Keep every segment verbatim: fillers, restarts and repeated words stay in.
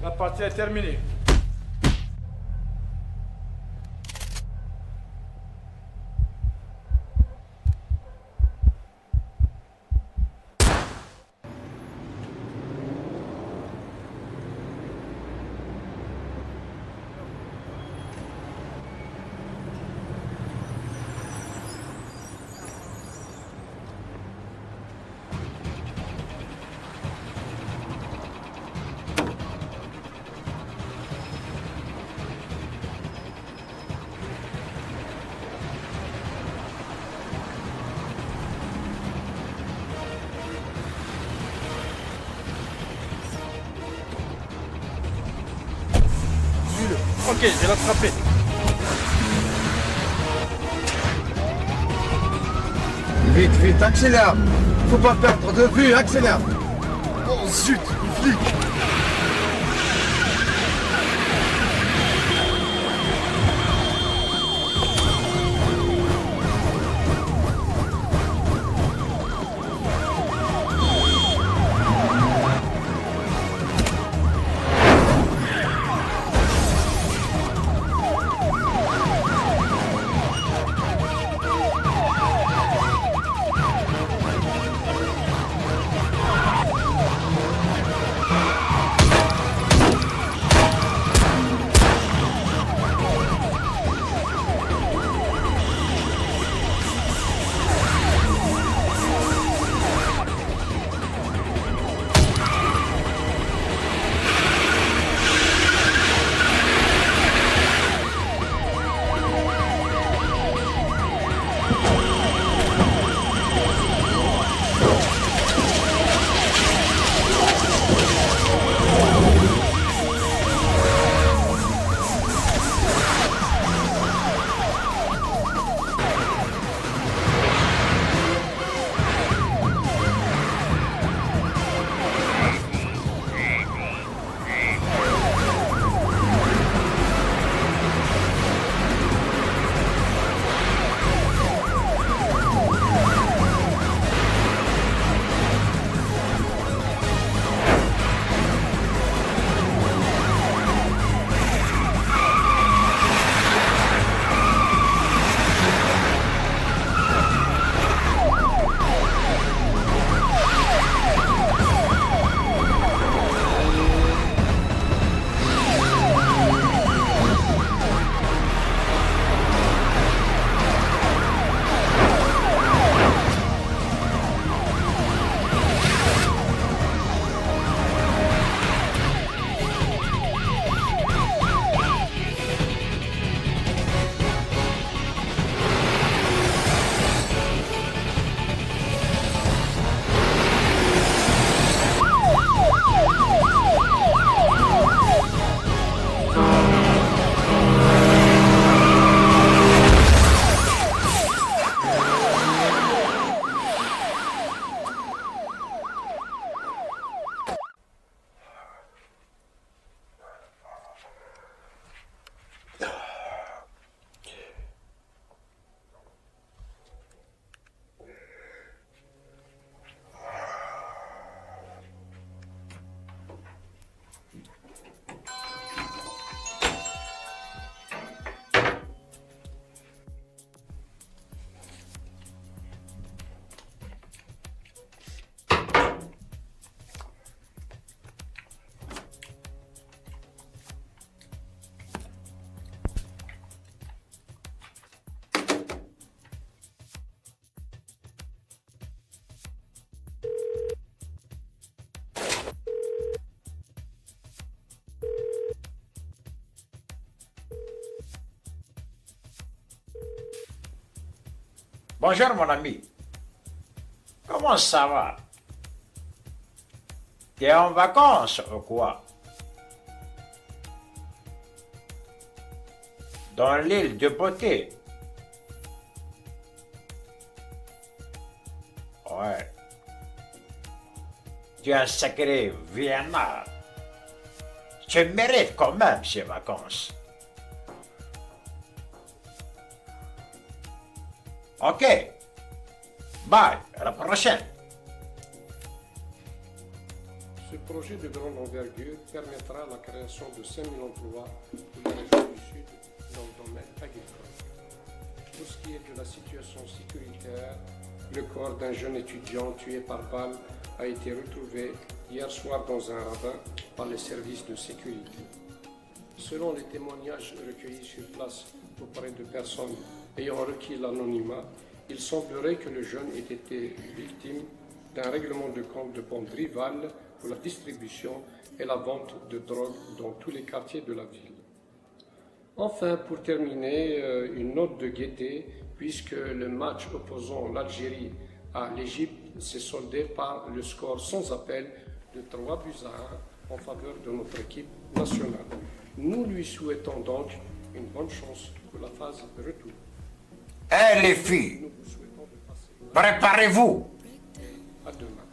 La partie est terminée. Ok, je vais l'attraper. Vite, vite, accélère. Faut pas perdre de vue, accélère. Oh zut, les flics. Bonjour mon ami, comment ça va? T'es en vacances ou quoi? Dans l'île de beauté. Ouais. Tu es un sacré vianard. Tu mérites quand même ces vacances. Ok. Bye. À la prochaine. Ce projet de grande envergure permettra la création de cinq mille emplois pour la région du Sud dans le domaine agricole. Pour ce qui est de la situation sécuritaire, le corps d'un jeune étudiant tué par balle a été retrouvé hier soir dans un ravin par les services de sécurité. Selon les témoignages recueillis sur place auprès de personnes ayant requis l'anonymat, il semblerait que le jeune ait été victime d'un règlement de compte de bande rivale pour la distribution et la vente de drogue dans tous les quartiers de la ville. Enfin, pour terminer, euh, une note de gaieté, puisque le match opposant l'Algérie à l'Égypte s'est soldé par le score sans appel de trois buts à un en faveur de notre équipe nationale. Nous lui souhaitons donc une bonne chance pour la phase retour. Eh les filles, préparez-vous. À demain.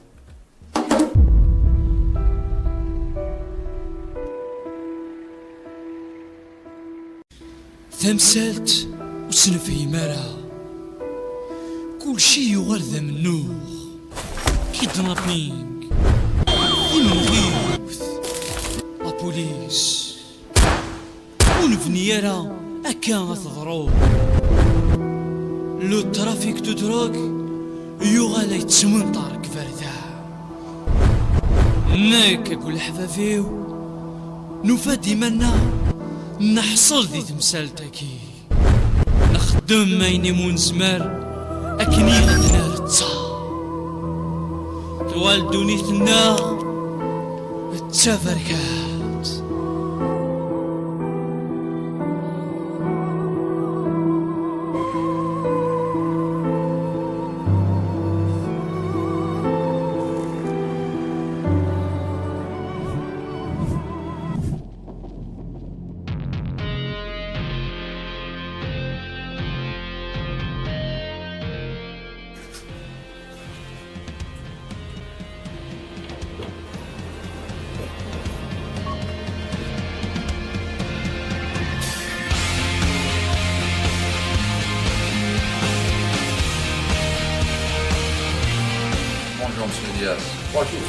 Tamsalt ur tt-nefhim ara. Kulci yuɣal d amennuɣ. Kidnapping, timenɣiwt, la police. Ur nebni ara akka ad teḍru. Le trafic de drogue yuɣal a yettmenṭar deg iberdan. Nekk akked leḥbab-iw nufa-d iman-nneɣ neḥṣel di temsalt-agi. Nxeddem ayen imu nezmer akken i d-nerr ttaṛ. Tuɣal ddunit-nneɣ d taberkant. Bonjour Monsieur Diaz. Bonjour.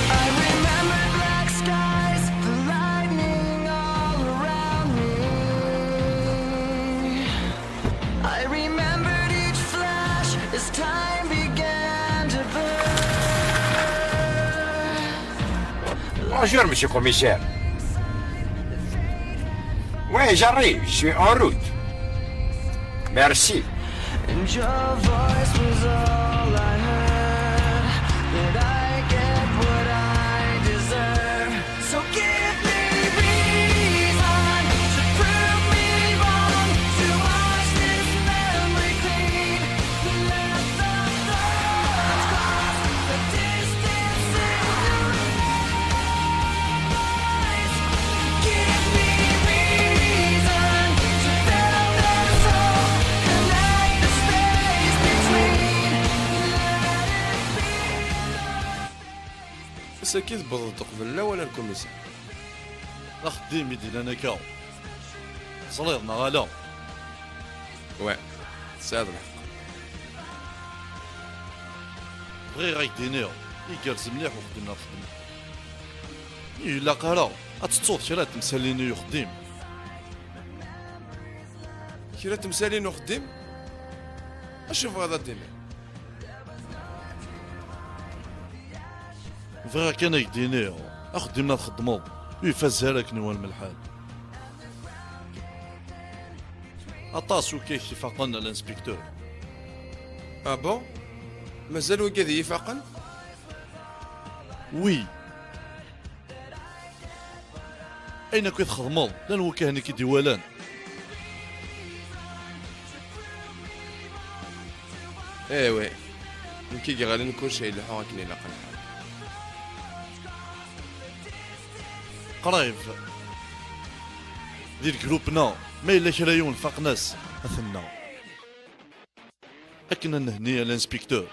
I remember black skies, the lightning all around me. I remembered each flash as time began to burn. Bonjour, monsieur le commissaire. Oui, j'arrive, je suis en route. Merci. And your voice was all I heard. Did I get what I deserve? So give me reason to prove me wrong, to wash this memory clean. Let the thoughts cross the distance and the lies. Give me reason to fill this hole, connect the space between. Let it be. Ass-agi tewwḍeḍ-d uqbel lawan a lkumisar. D axeddim i d-illan akka. Teẓriḍ neɣ ala? Wah, tesɛiḍ lḥeqq. Bɣiɣ ad k-d-iniɣ, igerrez mliḥ uxeddim neɣ txedmeḍ. Ur ilaq ara ad tettuḍ kra n temsalin i uxeddim. Kra n temsalin n uxeddim? Acu tebɣiḍ ad d-tiniḍ? Bɣiɣ kan ad k-d-iniɣ, axeddim-a txeddmeḍ ur ifaz ara akken iwulem lḥal. Aṭas wigad i k-ifaqen a l'inspecteur. Ah bon? Mazal wigad i yi-ifaqen? Oui. Ayen akk i txedmeḍ, llan wigad i k-id-iwalan. Eh ouais. Nekk i yeɣlin kullec a ileḥḥu akken ilaq lḥal. Qrib. Di lgrup-nneɣ, ma yella kra yiwen faqen-as, ad t-nnaɣ. Akken ad nhenni a l'inspecteur.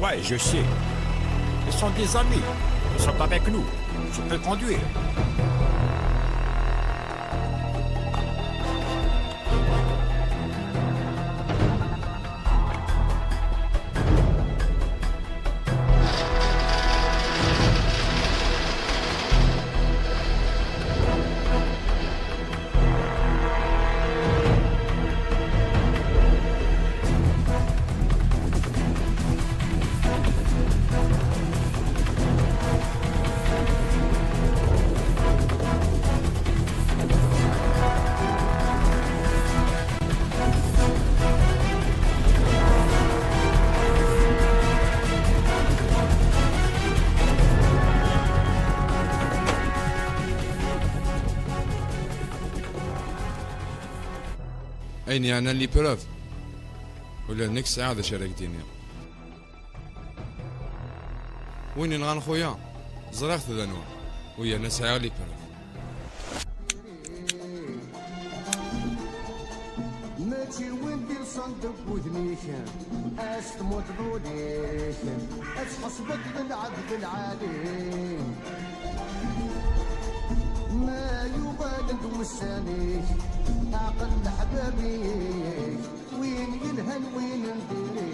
Ouais, je sais. Ils sont des amis. Ils sont avec nous. Je peux conduire. Ayen yeɛnan l'épreuve, ula d nekk sɛiɣ d acu ara k-d-iniɣ. Win yenɣan xuya, ẓriɣ-t d anwa, u yerna sɛiɣ l'épreuve. Mačči win d-ilsan deg wudem-ik, ad s-tmuteḍ ul-ik, ad tḥesbeḍ d lɛebd lɛali. Ma yuɣal-d wussan-ik, ɛqel leḥbab-ik, win yelhan win n diri.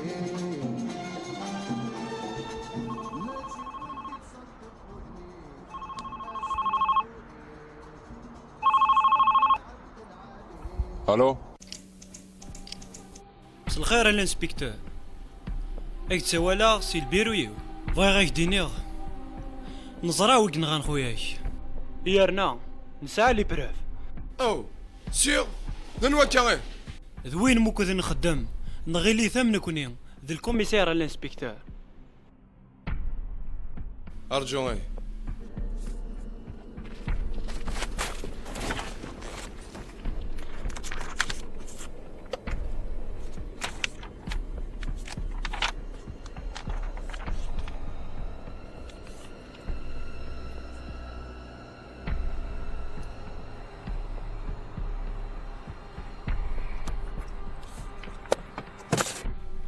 Allô? Mselxir a l'inspecteur. Ad k-d-sawaleɣ si lbiru-iw. Bɣiɣ ad k-d-iniɣ, neẓra wi yenɣan xuya-k. Yerna nesɛa les preuves. Oh, sûr? D anwa akka, eh? D win mukud nxeddem, nɣil-it am nekni, d lkumisaire a l'inspecteur. Arǧu, eh.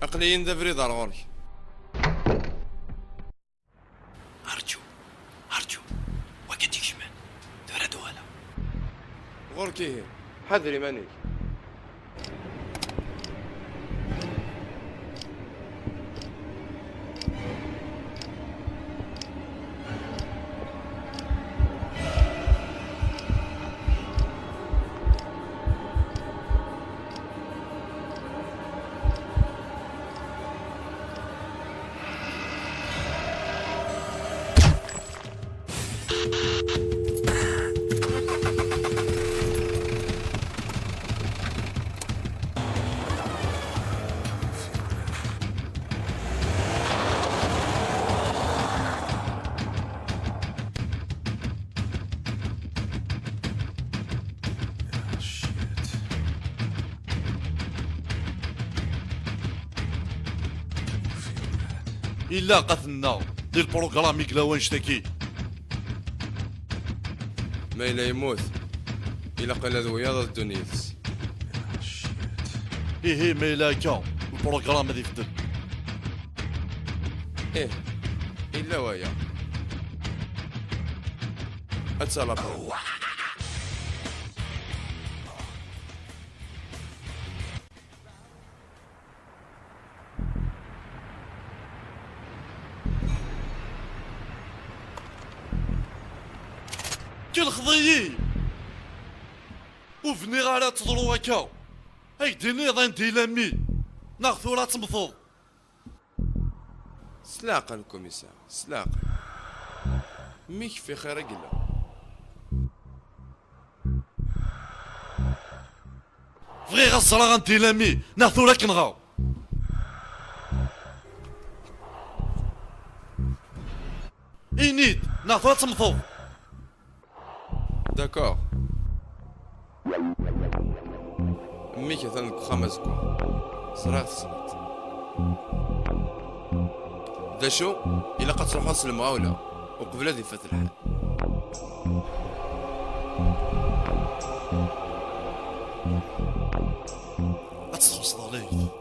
Aql-iyi-n d abrid ar ɣur-k. Arǧu, arǧu, wagi d-ikecmen, tura ad uɣaleɣ. Ɣur-k ihi, ḥader iman-ik. Ilaq ad t-nnaɣ di lprugram i yella wanect-agi. Ma yella yemmut, ilaq ala d wiyaḍ ad ddun yid-s. Ihi, ma yella akka, lprugram ad ibeddel. Ih, illa waya. Ad tt-alaṭu. Kelxeḍ-iyi! Ur bniɣ ara ad teḍru akka. Ad k-d-iniḍ anda yella mmi, neɣ tura ad temmteḍ. S leɛqel, kumisaṛ, s leɛqel. Mmi-k fi xir i yella. Bɣiɣ ad ẓreɣ anda yella mmi, neɣ tura ad k-nɣeɣ. Ini-d, neɣ tura ad temmteḍ. D'accord. Mmi-k atan deg uxxam azeggaɣ. Ẓriɣ tessneḍ-t. D acu? Ilaq ad truḥeḍ s lemɣawla, uqbel ad ifat lḥal. Ad txellṣeḍ ɣlayet.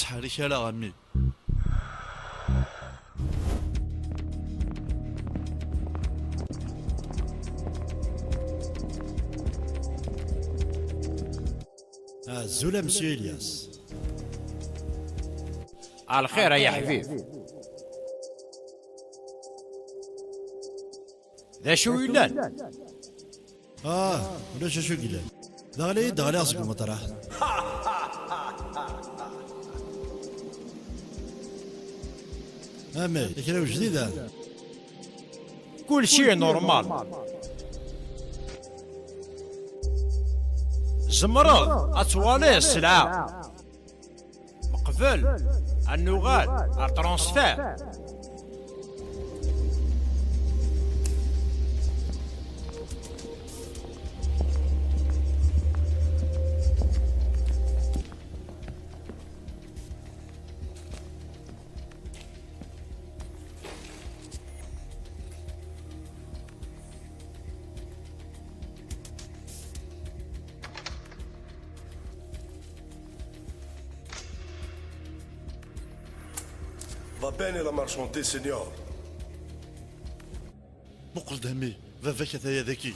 Ttḥerrik ara, a mmi. Azul a Monsieur Elias. Ɛelxir ay aḥbib. D acu yellan? Ah, ulac acu yellan. D aɣli i d-ɣliɣ seg umeṭreḥ. Amek, kra ujdid, ah? Kulci normal. Tzemreḍ ad twaliḍ sselɛa. Meqbel ad nuɣal ar transfert. Va bene la marchandise, signor. Muqel-d a mmi, baba-k ataya daki.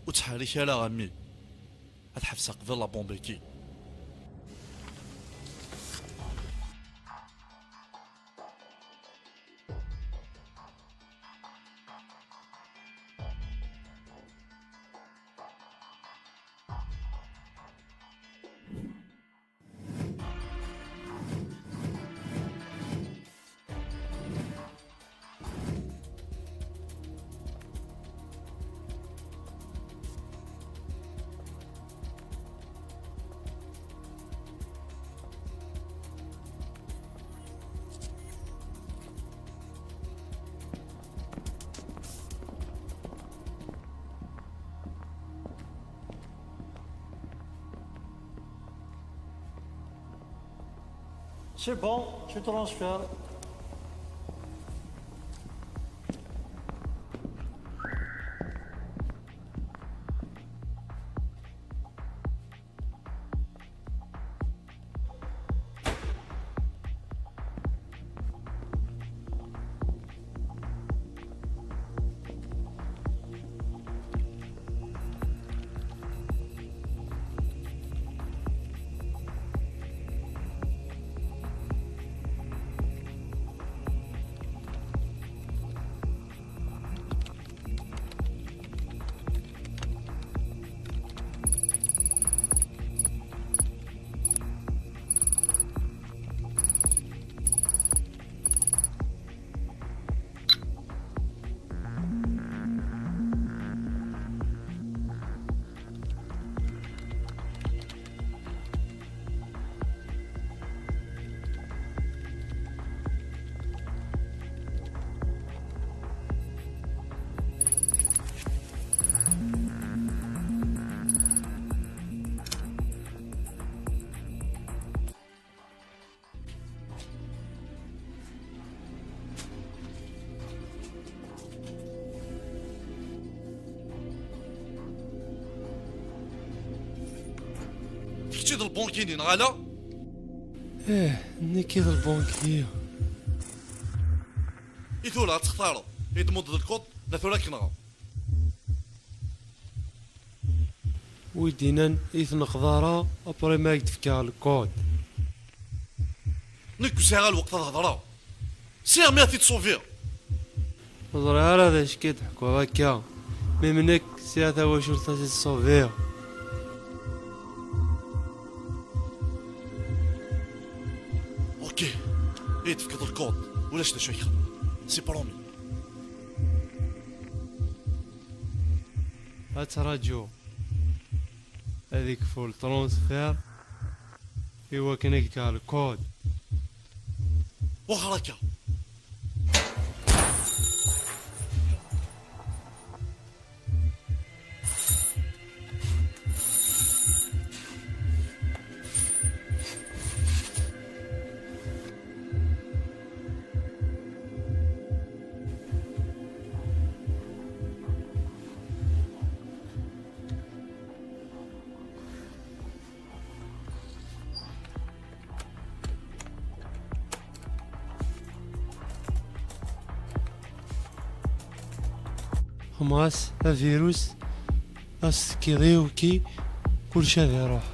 Ur ttḥerrik ara a mmi. Ad ḥebseɣ qbel la bombe-agi. C'est bon, tu transfères. D kečč i d lbanki-nni, neɣ ala? Ih, d nekk i d lbanki. I tura ad textareḍ, i d-tmudeḍ lkuṭ, neɣ tura ad k-nɣeɣ? Wi d-inan i t-neqḍ ara, après ma ak-d-fkeɣ lkuṭ. Nekk ur sɛiɣ ara lweqt ad hedreɣ. Sɛiɣ mi ad t-id-ṣubiɣ. Ur ẓriɣ ara d acu k-id-ḥkuɣ akka. Mi m nekk sɛiɣ tawacult ad t-id-ṣubiɣ. Ok. I d-tefkeḍ lkuṭ. Ulac d acu i k-xedmeɣ. C'est promis. Ad ttraǧuɣ ad ikfu ltransfert i wakken ad k-fkeɣ lkuṭ. Wexxer akka. Xemɣas avirus, as-tekkiḍ i uki, kullec ad iruḥ.